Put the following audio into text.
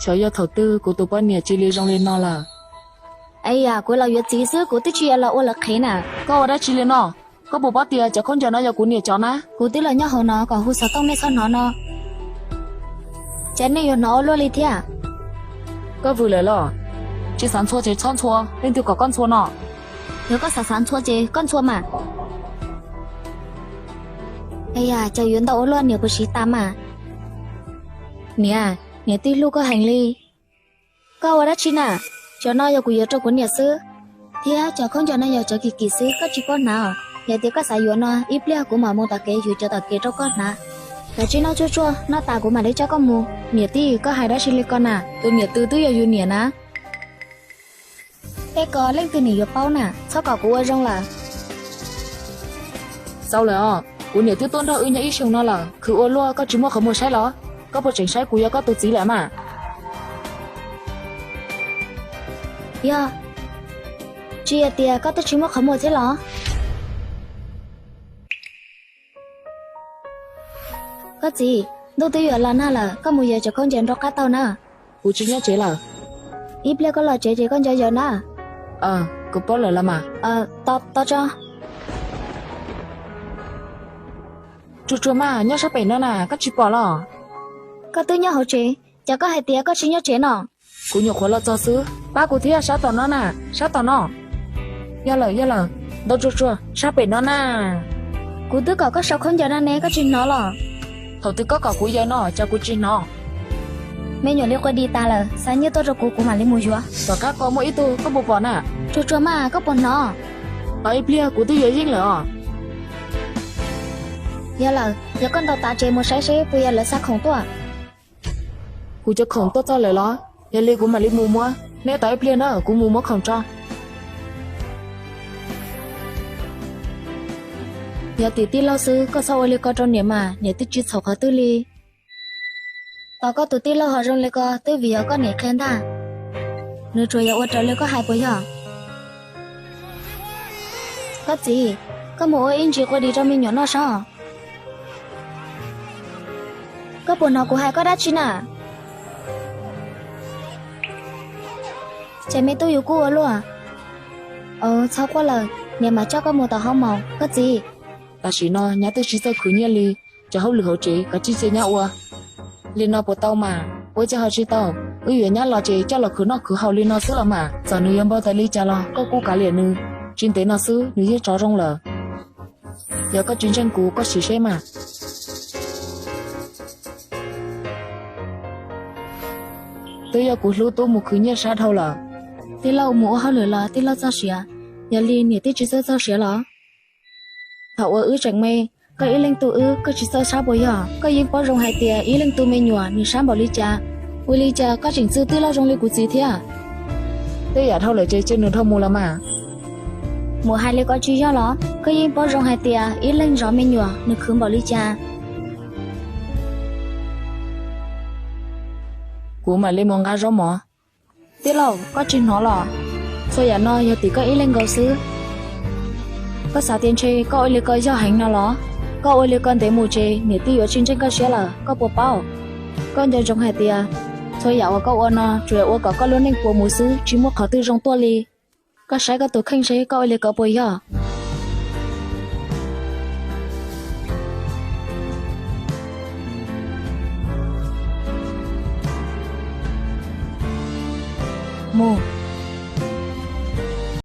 Xyov yog thaum twg kuv tus poj niam cia li zoo li no lawm. Yam kuv los yuav txiv xwb, kuv twb tsis yog los ua lawv qhev na. Koj ua dab tsi li no? Koj puas paub tias cov khaub ncaws no yog kuv niam cov na? Kuv twb los nyob hauv no kom hu xov tooj nej txhob hnov no. Ces nej yuav hnov ua luaj li thiab. Koj vwm lawm los? Tsis xav ntxhua ces txhob ntxhua, leej twg kom koj ntxhua no? Yog koj xav xav ntxhua ces koj ntxhua mas. Yam cas yuav ntau ua luaj, niam puas siv tas mas? Niam, niam tij hlub koj heev li. Koj ua dab tsi na? Cov no yog kuv yuav rau kuv niam xwb, thiab cov khaub ncaws no yog cov kim kim xwb, koj tsis paub hnav os. Yog tias koj xav yuav no, ib pliag kuv mam mus tom kev yuav cov tom kev rau koj hnav. Kav tsij noj tsuag tsuag, noj tas kuv mam li coj koj mus. Niam tij, koj hais dab tsi li ko na? Tus niam twg twb yog yus niam na. Tej ko leej twg niam yuav paub na, txhob kom kuv ua zoo lawm. Xaus lawm os, kuv niam twb tuaj nrog wb nyob ib xyoos no lawm, khwv ua luaj koj tsis muaj qhov muag saib los? Koj puas tseem saib kuv yog koj tus txiv lawm mas? Yog, tsis yog tias koj twb tsis muaj qhov muag thiab los? Koj txiv, ntuj twb yuav los nag lawm, koj mus yawg cov khaub ncaws nraub qab tau na. Kuv tsis nyob tsev lawm. Ib pliag koj los tsev ces koj nco yawg na. Kuv paub lawm los mas. Tso. Tsuag tsuag mas, nyob sab pem no na, koj tsis pom los? Koj twb nyob hauv tsev, cas koj hais tias koj tsis nyob tsev no? Kuv nyuam qhuav los txog xwb, pab kuv thiab, sab tom no na, sab tom no. Yog lawm, yog lawm, ntau tsuag tsuag, sab pem no na. Kuv twb kom koj sau khaub ncaws no ne, koj tsis hnov los? Thaum twg koj kom kuv yawg no, cas kuv tsis hnov? Me nyuam li qua dis tas lawm, xa nyiaj tuaj rau kuv, kuv mam li mus yuav. Tom qab ko muaj ib tug, koj puas pom na? Tsuag tsuag mas, koj puas hnov? Tos ib pliag, kuv twb yuav yeej lawm os. Yog lawm, yog koj ntaus tas ces mus saib seb puas yog lawv xa khoom tuaj. Kuv cov khoom tuaj txog lawm los? Yog li kuv mam li mus muab, neb tos ib pliag na, kuv mus muab khoom tso. Yog tim tij laug xwb, koj txhob ua li ko rau niam mas, niam twb tsis txhaum qhov twg li. Tos koj tus tij laug ho zoo li ko twb vim yog koj niam qhia ntag. Nws tsuas yog ua raws li koj hais puas yog? Koj txiv, koj mus ua ib ntsis qua dis rau me nyuam noj saib. Koj puas hnov kuv hais koj dab tsi na? Ces me tub yus kuj ua luaj. Txhob quaj lawm, niam mam coj koj mus tom hoob mos, koj txiv. Tam sim no nyab twb tsis txawj khwv nyiaj li, cov hauj lwm hauv tsev kav tsij cia nyab ua. Li no puas tau mas? Ua cas ho tsis tau? Wb yuav nyab los ces coj los khwv noj khwv haus li no xwb los mas. Txawm nws yuav npau taws li cas los koj kuj kav liam nws. Tsis ntev no xwb nws yeej tsov zoo lawm. Yog koj tsis ntseeg kuv, koj sim seb mas. Twb yog kuv hlub tub mus khwv nyiaj sab dhau lawm. Tij laug mus ua hauj lwm los tij laug txoj sia, yog li niam tij tsis txawj txoj sia los? Thaum uas wb tseem me, koj ib leeg tu wb, koj tsis txawj sab puas yog? Koj yeej paub zoo hais tias ib leeg tu me nyuam nws sab npaum li cas. Ua li cas koj tseem txwj tij laug zoo li kuv txiv thiab? Tej yam dhau lawm ces cia nws dhau mus los mas. Mus hais li ko tsis yog los? Koj yeej paub zoo hais tias ib leeg zov me nyuam nws khwv npaum li cas. Kuv mam li mus nqa zaub mov. Tij laug, koj tsis hnov los? Txhua yam no yog tim koj ib leeg nkaus xwb. Koj xav tias ntshe koj ua li ko yog heev no los? Koj ua li ko ntev mus ces niam tij yuav tsis ntseeg koj siab lawm, koj puas paub? Koj nco ntsoov hais tias txhua yam uas koj ua no tsuas yog ua kom koj lub neej puas mus xwb, tsis muaj qhov twg zoo tuaj li. Koj saib koj tus kheej seb koj ua li ko puas yog. Mus,